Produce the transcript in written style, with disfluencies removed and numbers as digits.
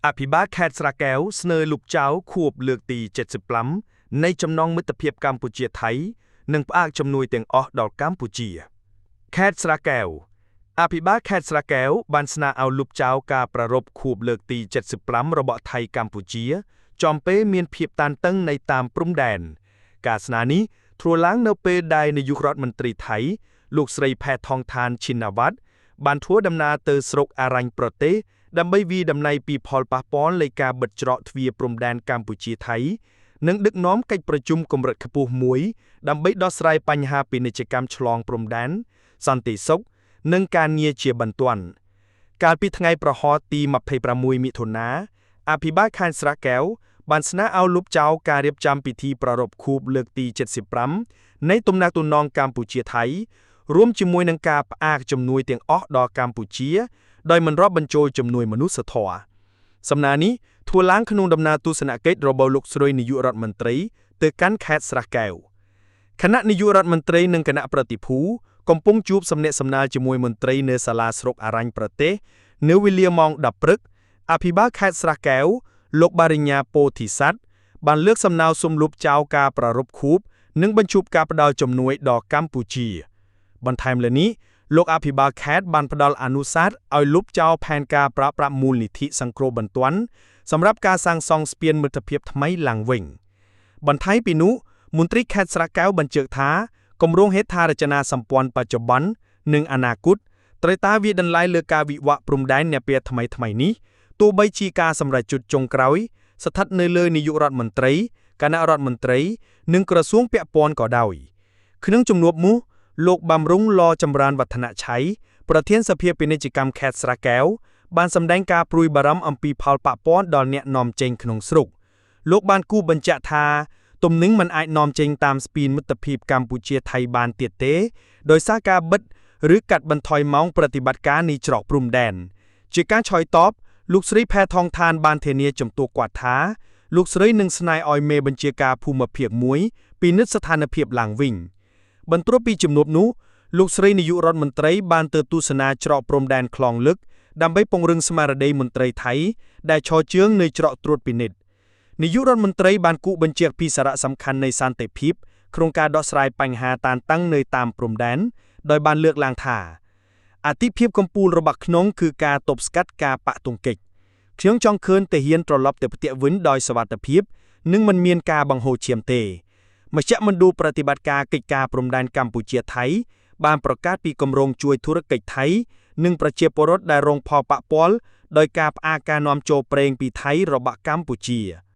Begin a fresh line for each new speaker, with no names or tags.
អភិបាលខេត្តស្រះកែវស្នើលុបចោលខួបលើកទី75នៃចំណងមិត្តភាពកម្ពុជាថៃនិងផ្អាកជំនួយទាំងអស់ដល់កម្ពុជា ខេត្តស្រះកែវអភិបាលខេត្តស្រះកែវបានស្នើឲ្យលុបចោលការប្រារព្ធខួបលើកទី75របស់ថៃកម្ពុជា ចំពេលមានភាពតានតឹងនៅតាមព្រំដែន ការស្នើនេះធ្វើឡើងនៅពេលដែលនាយករដ្ឋមន្ត្រីថៃ លោកស្រីផែថងថានឈិនណាវ៉ាត់បានធ្វើដំណើរទៅស្រុកអារញ្ញប្រទេសដើម្បីវាយតម្លៃពីផលប៉ះពាល់នៃការបិទច្រកទ្វារព្រំដែនកម្ពុជាថៃ និងដឹកនាំកិច្ចប្រជុំកម្រិតខ្ពស់មួយដើម្បីដោះស្រាយបញ្ហាពាណិជ្ជកម្មឆ្លងព្រំដែន សន្តិសុខនិងការងារជាបន្ទាន់កាលពីថ្ងៃប្រហោទី26មិថុនាអភិបាលខេត្តស្រះកែវបានស្នើឲ្យលុបចោលការរៀបចំពិធីប្រារព្ធខួបលើកទី75នៃទំនាក់ទំនងកម្ពុជាថៃរួមជាមួយនឹងការផ្អាកជំនួយទាំងអស់ដល់កម្ពុជា ដោយមិនរាប់បញ្ចូលជំនួយមនុស្សធម៌សំណើនេះធ្វើឡើងក្នុងដំណើរទស្សនកិច្ចរបស់លោកស្រីនាយករដ្ឋមន្ត្រីទៅកាន់ខេត្តស្រះកែវគណៈនាយករដ្ឋមន្ត្រីនិងគណៈប្រតិភូកំពុងជួបសំណេះសំណាលជាមួយមន្ត្រីនៅសាលាស្រុកអារញ្ញប្រទេសនៅវេលាម៉ោង10ព្រឹកអភិបាលខេត្តស្រះកែវលោកបារិញ្ញាពោធិសត្វបានលើកសំណើសុំលុបចោលការប្រារព្ធខួបនិងបញ្ឈប់ការផ្ដល់ជំនួយដល់កម្ពុជា បន្ថែមលើនេះលោកអភិបាលខេត្តបានផ្ដល់អនុសាសន៍ឲ្យលុបចោលផែនការប្រើប្រាស់មូលនិធិសង្គ្រោះបន្ទាន់សម្រាប់ការសាងសង់ស្ពានមិត្តភាពថ្មីឡើងវិញបន្ថែមពីនោះមន្ត្រីខេត្តស្រះកែវបញ្ជាក់ថាគម្រោងហេដ្ឋារចនាសម្ព័ន្ធបច្ចុប្បន្ននិងអនាគតត្រូវតែវាយតម្លៃលើការវិវត្តព្រំដែននាពេលថ្មីៗនេះទោះបីជាការសម្រេចចិត្តចុងក្រោយស្ថិតនៅលើនាយករដ្ឋមន្ត្រីគណៈរដ្ឋមន្ត្រីនិងក្រសួងពាក់ព័ន្ធក៏ដោយក្នុងជំនួបនោះលោកបំរុងលចម្រើនវឌ្ឍនឆៃប្រធានសភាពាណិជ្ជកម្មខេត្តស្រះកែវបានសម្ដែងការព្រួយបារម្ភអំពីផលប៉ះពាល់ដល់អ្នកនាំចេញក្នុងស្រុកលោកបានគូសបញ្ជាក់ថាទំនិញមិនអាចនាំចេញតាមស្ពានមិត្តភាពកម្ពុជាថៃបានទៀតទេដោយសារការបិទឬកាត់បន្ថយម៉ោងប្រតិបត្តិការនៃច្រកព្រំដែនជាការឆ្លើយតបលោកស្រីផែថងថានបានធានាចំពោះគាត់ថាលោកស្រីនឹងស្នើឲ្យមេបញ្ជាការភូមិភាគមួយពិនិត្យស្ថានភាពឡើងវិញបន្ទាប់ពីជំនួបនោះលោកស្រីនាយករដ្ឋមន្ត្រីបានទៅទស្សនាច្រកព្រំដែនខ្លងលឹកដើម្បីពង្រឹងស្មារតីមន្ត្រីថៃដែលឈរជើងនៅច្រកត្រួតពិនិត្យនាយករដ្ឋមន្ត្រីបានគូសបញ្ជាក់ពីសារៈសំខាន់នៃសន្តិភាពក្នុងការដោះស្រាយបញ្ហាតានតឹងនៅតាមព្រំដែនដោយបានលើកឡើងថាអធិភាពកម្ពុជារបស់ក្នុងគឺការទប់ស្កាត់ការប៉ះទង្គិចខ្ញុំចង់ឃើញទាហានត្រឡប់ទៅផ្ទះវិញដោយសុវត្ថិភាពនិងមិនមានការបង្ហូរឈាមទេមជ្ឈមណ្ឌលប្រតិបត្តិការកិច្ចការព្រំដែនកម្ពុជាថៃបានប្រកាសពីគម្រោងជួយធុរកិច្ចថៃនិងប្រជាពលរដ្ឋដែលរងផលប៉ះពាល់ដោយការផ្អាកការនាំចូលប្រេងពីថៃរបស់កម្ពុជា។